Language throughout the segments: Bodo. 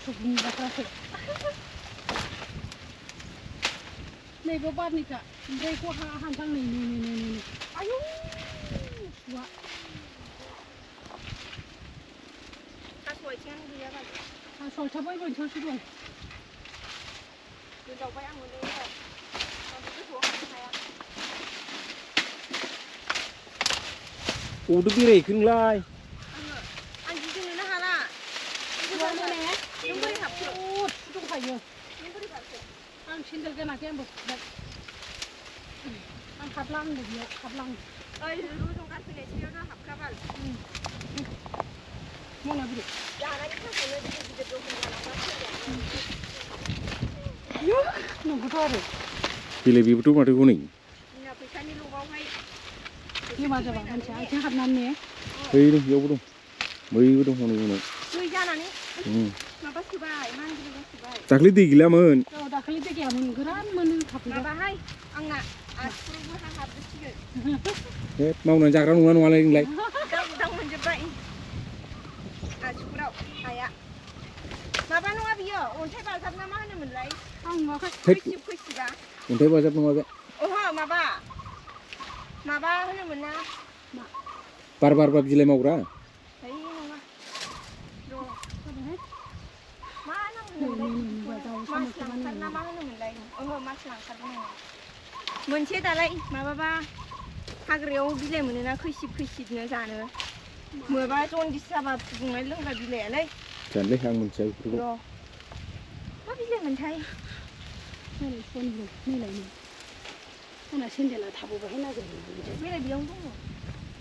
मोसौनि बाथ्रासो नैबे बारनिखा ओमफ्राय खौ हान्थां नै आयौ सुवा थास' आथिङानो गैया बाल थास' आथिङाबो मोनसेयावसो दं गोजावबाय आं मोनदों गोसोआव हाबनो हाया अबावथो बेरायहैखो नोंलाय आं गिदिंनोनो हाला नों बोरै हाबखो दंखायो नों बोरै हाबखो आं सेन्देल गानाखै आंबो आं हाबला होनदों बेयाव हाबला ओइ रुजों गानफैनाय सिरियावनो हाबखाबाल मोनाबिलि जानायनि थाखायनो गिदिर गिदिर दखान जालांगासिनो नंगौथ' आरो बेलाय बेबोथ' माथो हनै बिना फैसानि लबावहाय बेमार जाबा मानसिया आथिं हाबनानै ने ओइ दं बेयावबो दं बैबो दं हनै उनाव दै जानानै माबा सोबाय मानजिबो सोबाय दाख्लै दै गैलामोन औ दाखालि दै गैयामोन गोरान मोनो थाफैबाय माबाहाय आंना आसुगुरावबो हा हाबजोबसिगोन हे मावनानै जाग्रा नङा नङालाय नोंलाय उदां मोनजोब्बाय आसुगुराव हाया माबा नङा बियो अन्थाइ बाजाब ना मा होनोमोनलाय आं नुवाखै खैसिबा अन्थाइ बाजाब नङा बे ओहो माबा होनोमोन ना बार बारबा बिलाइ मावग्रा है नङा मा नाममोनलाय मास लांखार ना मा होनोमोनलाय ओहो मास लांखारबो नङा मोनसे दालाय माबाबा हाग्रायाव बिलाइ मोनोना खैसिबनो जानो माबा जन्दिस जाबा फुदुंनाय लोंग्रा बिलाइआलै जानोलै आं मिथिया बेफोरखौ मा बिलाइ मोनथाय नैलायनो आंना सेन्देला थाबोबाय नागिरदों बेलाय बेयावनो दङ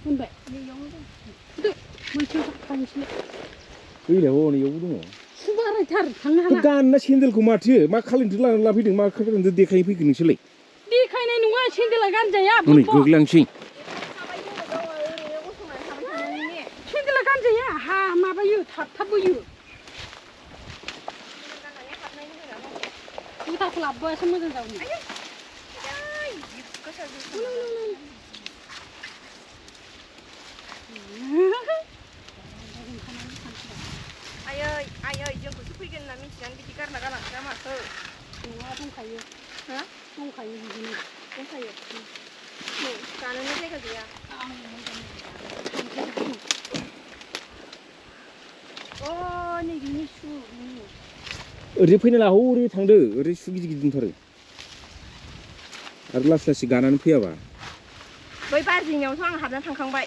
मोनबाय बेयावनो दं मोनसे थांसै गैला हनै इयावबो दङ सुबारायथार थांनो हाला गानना सेन्देलखौ माथो मा खालामदो लानानै लाफैदों मा खालामदो देखायनो फैगोन नोंसोरलाय देखायनाय नङा सेन्देला गानजाया हनै गोग्लांसै सेन्देला गानजाया हा माबायो थाबथाबोयो जुथाखौ लाबोबासो मोजां जागौमोन आयै जोंखौसो फैगोन होनना मिथिनानै बिदि गारना गालांखोना माखो नङा दंखायो हा दंखायो बिदिनो दंखायो नै जानोनो जायगा गैया अ नै बिनि सु ओरै फैना लाहौ ओरै थांदो ओरै सु गिदिर गिदिर दंथारो आरो लासै लासै गानानै फैयाबा बै बाजिनियावथ' आं हाबना थांखांबाय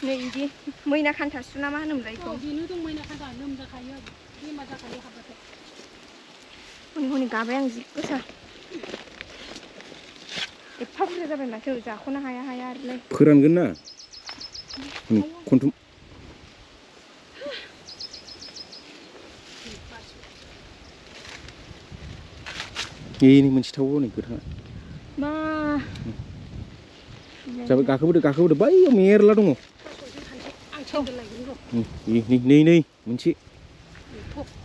नै बिदि मैना खान्था सु ना मा होनोमोनलाय बेखौ बेनो दं मैना खान्था लोमजाखायो बेमार जाखायो हाबबाथाय हनै गाबाय आं जि गोसा एफा बुरजा जाबाय माथो जाख'नो हाया आरोलाय फोरानगोन ना खनथुम नै मोनसे थावो नै गोथाङा मा जाबाय गाखोबोदो बैयाव मेरला दङ आं सेन्देल लायगोन र' नै मोनसे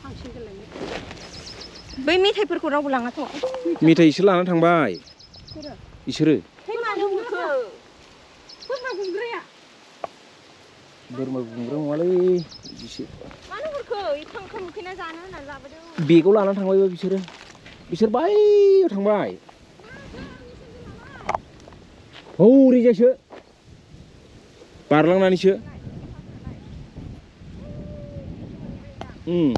आं सेन्देल लायगोन बै मेथाइफोरखौ रावबो लाङाथ' मेथाइ इसोर लाना थांबाय इसोरो मानो गुरखो बोरमा गुमग्राया बोरमा गुमग्रा नङालै बिदिसो मानो गुरखो एफा ओंखाम उखैना जानो होननानै लाबोदों बेगाव लाना थांबायबा बिसोर बैयाव थांबाय हौरैजायसो बारलांनानैसो